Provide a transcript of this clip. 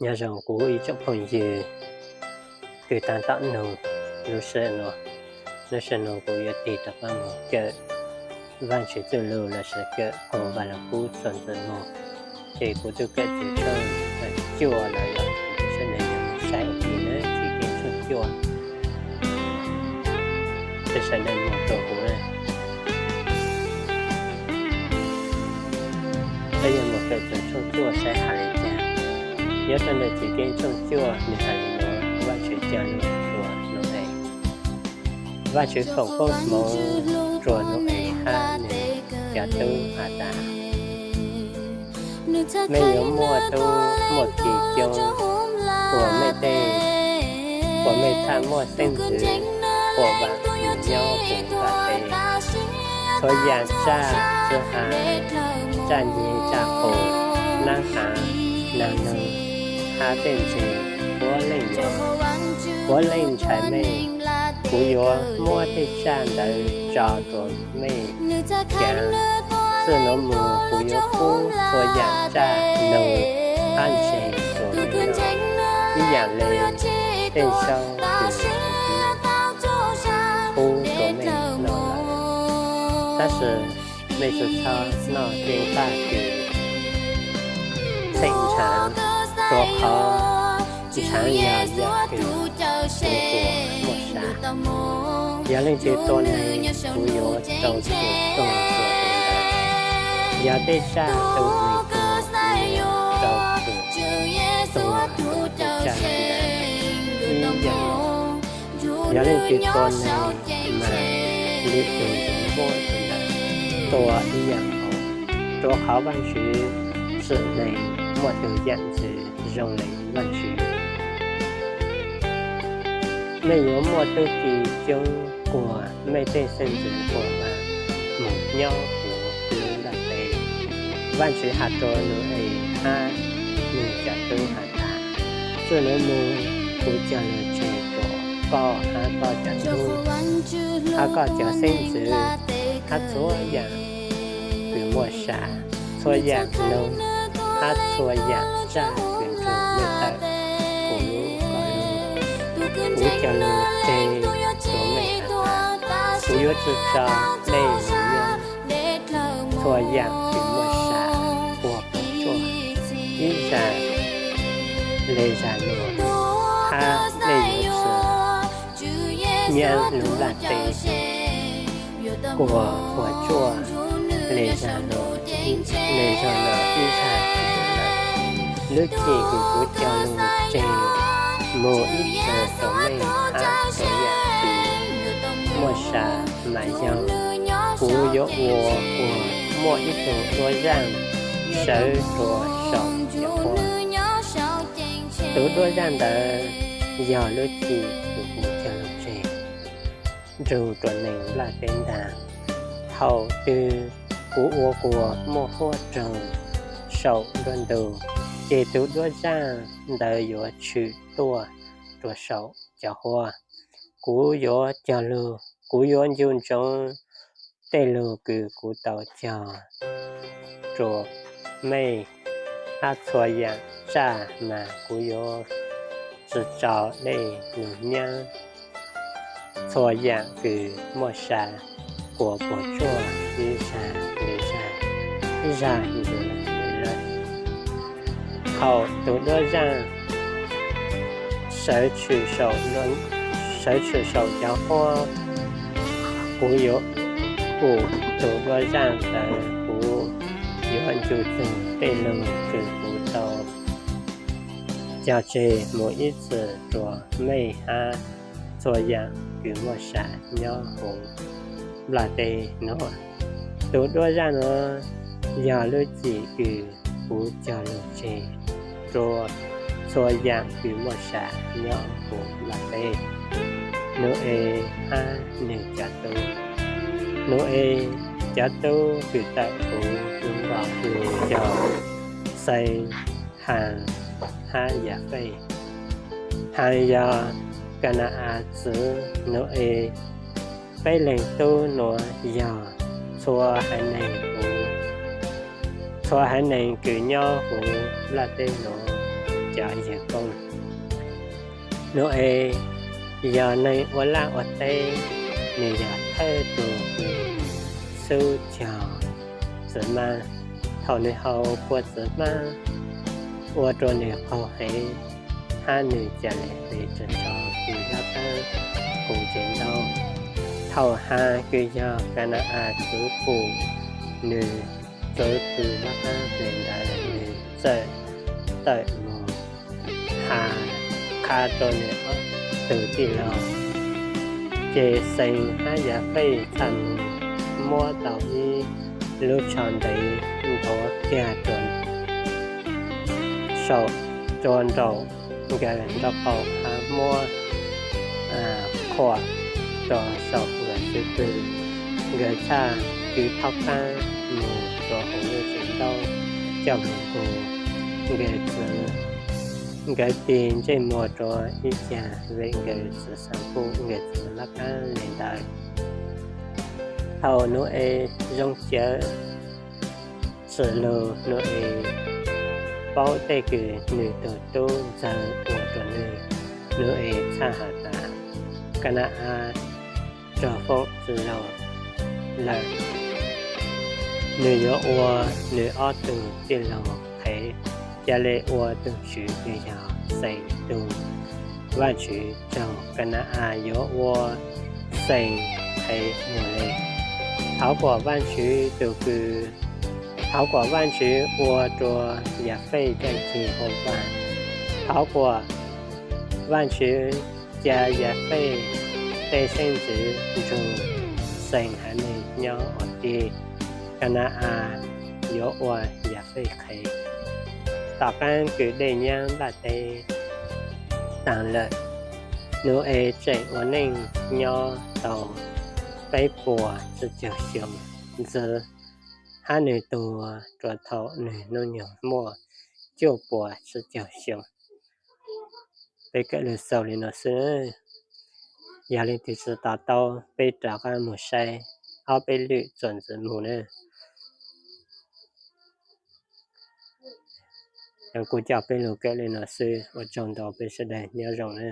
Nyob zoo kuv ib tsoom phooj ywg kws taag tom nug lub sij hawm no, lub sij hawm no kuv yuav tig rov qaab moog kawm Vaajtswv txuj lug lossis kawm phoo Vaaj Lug Kub txuas ntxiv moog. Ces kuv tub kawm txug tshooj cuaj lawm, sawv daws yuav moog saib ua ke na, txuas kev tshooj cuaj. Peb sawv daws moog rua kuv na. Peb yuav moog kawm txug tshooj cuaj saib has le caag. Nyob rua ntawm txuas kev tshooj cuaj nwg has le nuav, Vaajtswv cog lug rua Nau-es. Vaajtswv foom koob moov rua Nau-es hab nwg cov tub has tas, mej yuav muaj tub muaj ki coob, ua mej tej, ua mej thaaj muaj xeeb ntxwv puam vaam nyob huv nplaj teb. Txhua yaam tsaj, txhua yaam tsaj nce tsaj qus, naab haav, naag noog, hab tej ntseeg, puav leej yuav, puav leej ntshai mej. Kuv yuav muab tej tsaj ntawd tso rua mej caav. Txij nuav moog kuv yuav pub txhua yaam tsaj noog hab ntseeg rua mej noj, ib yaam le tej zaub kws pub rua mej noj lawm. Tab sis mej tsi txhob noj tej nqaj kws txheem ntshaav, rua qhov ntshaav yog yaam kws ua muaj sa. Yog leej twg tua neeg, kuv yuav rau txim tuag rua tus ntawd. Yog tej tsaj tu neeg tuag, kuv yuav rau txim tuag rua tej tsaj ntawd ib yaam. Yog leej twg tua neeg, mas lwm tus yuav muab tus ntawd tua ib yaam nkaus, rua qhov Vaajtswv tsim neeg muaj tug yaam ntxwv zoo le Vaajtswv. Mej yuav muaj tub ki coob, ua mej tej xeeb ntxwv puam vaam moog nyob huv lub nplaj teb. Vaajtswv has rua Nau-es hab nwg cov tub has tas, txij nuav moog kuv cog lug tseg rua koj hab koj cov tub, hab koj cov xeeb ntxwv, hab txhua yaam kws muaj sa, txhua yaam noog, hab txhua yaam tsaj kws nrug mej tawm huv lub koj lug, kuv cog lug tseg rua mej has tas, kuv yuav tsi tso mej nyob. Txhua yaam kws muaj sa ua puam tsuaj, ib zag le zag nua, hab mej yuav tsi nyob lub nplaj teb ua puam tsuaj le zag nua, le zag nua ib zag. Lub cim kws kuv cog lug tseg moog ib txhis rua mej hab txhua yaam kws muaj sa mas yog kuv yuav ua ua muaj ib tug duab zaaj sawv rua saum cov huab. Tus duab zaaj ntawd yog lub cim kws kuv cog lug tseg nrug rua neeg nplaj teb ntaag. Thaum twg kuv ua quas muaj huab raug saum nruab ntug, ces tus duab zaaj ntawd yuav tshwm tuaj rua saum cov huab. Kuv yuav cog lug, kuv yuav ncu ntsoov tej lug kws kuv tau cog rua mej, hab txhua yaam tsaj mas kuv yuav tsi tso mej lug nyob. Txhua yaam kws muaj sa ua puam tsuaj ib zag le zag, ib zag ntxwv le lawm. Thaum tus duab zaaj sawv tshwm saum, sawv tshwm saum cov huab, kuv yuav ua tus duab zaaj ntawd, kuv yuav ncu txug tej lug kws kuv tau cog tseg moog ib txhis rua mej hab txhua yaam kws muaj sa nyob huv nplaj teb nuav. Tus duab zaaj nuav yog lub cim kws kuv cog lug tseg rua txhua yaam kws muaj sa nyob huv nplaj teb. Nau-es hab nwg cov tub, Nau-es cov tub kws tawm huv lub nplaj teb yog Xeem, Xaas, hab Yafeej. Xaas yog Ka na-as txiv, Nau-es peb leeg tub nuav yog txhua haiv neeg huv, txhua haiv neeg kws nyob huv nplaj teb nuav. cov yawg koob. Nau-es yog neeg ua laj ua teb, nws yog thawj tus uas xub cog txiv hmab. Thaum nws haus kua txiv hmab ua rau nws qaug heev, hab nws ca le tes tso kws lab qaab kuv tsev ntaub. Thaum has kws yog Ka na-as txwv pum, nws txwv kws lab qaab le ntawd, nws txawm tawm mus has qha rau nws ob tug tij laug. Ces Xees hab Yafej txhaj mus muab tau ib lub tsho ntev nthuav kiag rua saum, rua nraum nkawd nraub qaum, hab muab qhuam rua saum nkawd xub pwg. Nkawd txhaj kwv thaub qaab mus rua huv lub tsev ntaub coj mus nqug nkawd txiv. Nkawd tig ntsej muag rua ib cag vem nkawd txiv xav pum nkawd txiv lab qaab le ntawd. Thaum Nau-es zoo cawv txwm lug, Nau-es paub tej kws nws tug tub ntxawg ua rua nwg, Nau-es txhaj has tas, Ka na-as raug foob txwv laug lawm. Nwg yuav ua nwg ob tug tij laug qhev, ca le ua tug tswv kws yog Xees tug. Vaajtswv raug Ka na-as yuav ua Xees qhev mus le. Thov kuas Vaajtswv tug kws, thov kuas Vaajtswv ua rua Yafej caij ceg huv vaaj. Thov kuas Vaajtswv ca Yafej tej xeeb ntxwv nrug Xees haiv neeg nyob ua ke. Ka na-as yuav ua Yafej qhev. Tom qaab kws dlej nyaab nplaj teb taag lawm, Nau-es tseem ua neej nyob tau peb puas tsib caug xyoo ntxiv, hab nwg tuag rua thaum nwg nub nyoog muaj cuaj puas tsib caug xyoo. Peb kawm lug xaus le nuav xwb. Yog leej twg tsi to taub, peb rov qaab mus saib ob peb lwm txuas ntxiv mus na. Kuv coj peb lug kawm le nuav xwb, ua tsaug ntau peb sawv daws, nyob zoo na.